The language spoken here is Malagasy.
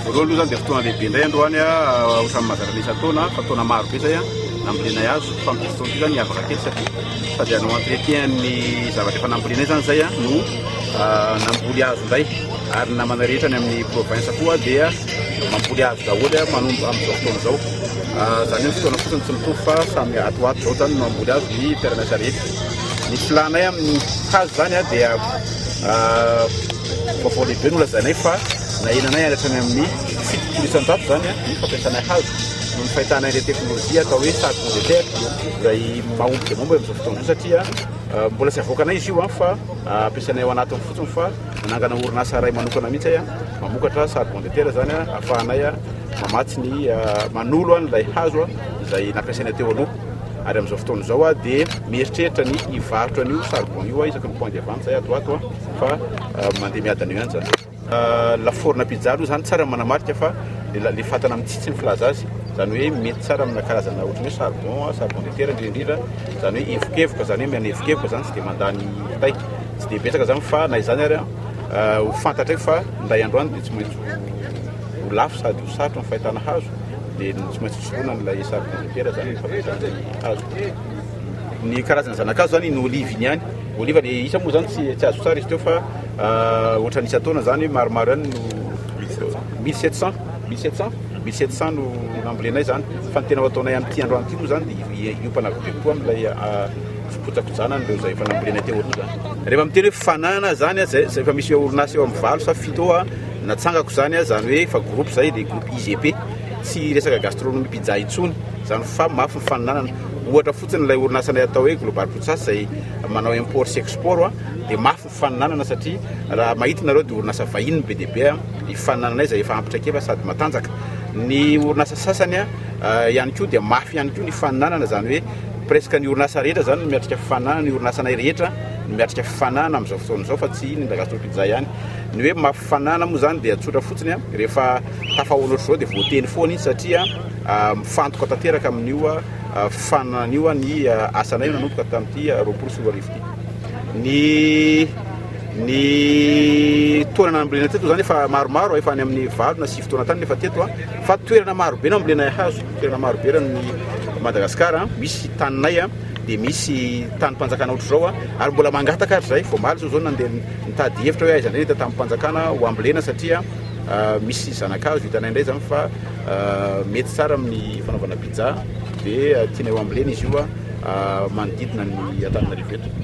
Voalohany aloha izany dia fotoana lehibe indray androany, ohatran'ny mahazatra ny isan-taona, fa taona maro be izay nambolenay hazo, fa amin'ity fotoana ity izany miavaka kely satria sady hanao entretien ny zavatra efa nambolenay izany izay no namboly hazo indray, ary ny namana rehetra any amin'ny province koa dia mamboly hazo daholo manomboka amin'izao fotoana izao. Izany hoe ny fotoana fotsiny tsy mitovy fa samy ato ho ato izao izany no mamboly hazo ny mpiara-miasa rehetra. Ny filanay amin'ny hazo izany dia vaovao lehibe no lazainay fa nahenanay hatrany amin'ny 70% izany ny fampiasanay hazo noho ny fahitanay ilay teknolojia atao hoe charbon de terre izay mahomby dia mahomby amin'izao fotoana izao satria mbola tsy avoakanay izy io fa ampiasainay ao anatiny fotsiny fa manangana orinasa iray manokana mihitsy ay mamokatra charbon de terre izany ahafahanay mamatsy ny manolo an'ilay hazo izay nampiasainay teo aloha. Ary amin'izao fotoana izao aho dia mieritreritra ny hivarotra an'io charbon io isaky ny point de vente izay ato ho ato fa mandeha miadana eo ihany izany. Lafaorina pizza aloha izany tsara ny manamarika fa le fatana mitsitsy ny filaza azy, izany hoe mety tsara amina karazana ohatran'ny hoe charbon, charbon de terre indrindra indrindra, izany hoe evokevoka, izany hoe mianevokevoka izany tsy dia mandany kitay, tsy dia betsaka izany fa na izany ary ho fantatray fa indray andro any dia tsy maintsy ho lafo sady ho sarotra ny fahitana hazo. Dia tsy maintsy soroana an'ilay charbon de terre zany ny fampiasana ny hazo. Ny karazana zana-kazo zany ny olive iny ihany. Olive le isa moa zany tsy tsy azo tsara izy teo fa ohatran'ny isan-taona zany maromaro ihany no 1700 1700 1700 no nambolenay zany fa ny tena ho ataonay amin'ity androany ity moa zany dia hiompana bebe kokoa amin'ilay fikojakojana an'ireo izay efa nambolenay teo aloha zany. Rehefa miteny hoe fanana zany zay efa misy orinasa eo amin'ny valo sa fito eo Natsangako izany aho, izany hoe efa groupe izay dia groupe IGP. Tsy resaka gastronomie pizza intsony izany fa mafy ny faninanana. Ohatra fotsiny ilay orinasanay atao hoe Global Pizzas izay manao import sy export dia mafy ny faninanana satria raha mahita nareo dia orinasa vahiny no be dia be ifaninananay izay efa ampy traikefa sady matanjaka. Ny orinasa sasany ihany koa dia mafy ihany koa ny faninanana izany hoe presque ny orinasa rehetra izany no miatrika fifaninanana, ny orinasanay rehetra no miatrika fifaninanana amin'izao fotoana izao fa tsy ny Gastro Pizza ihany. Ny hoe mafy fanana moa izany dia tsotra fotsiny, rehefa tafahoana ohatr'izao dia voateny foana izy satria mifantoka tanteraka amin'io fifaninanana io ny asanay nanomboka tamin'ity 2020 ity. Ny ny taona nambolena teto izany efa maromaro, efa any amin'ny 8 na 9 taona tany nefa teto fa toerana marobe nambolenay hazo, toerana marobe eran'ny Madagasikara, misy taninay dia misy tanim-panjakana ohatr'izao ary mbola mangataka ary izahay, vao omaly izao izao nandeha Nitady hevitra hoe aiza indray ny tanim-panjakana ho ambolena satria misy zana-kazo hitanay indray izany fa mety tsara amin'ny fanaovana pizza dia tianay ho ambolena izy io manodidina ny Antananarivo eto.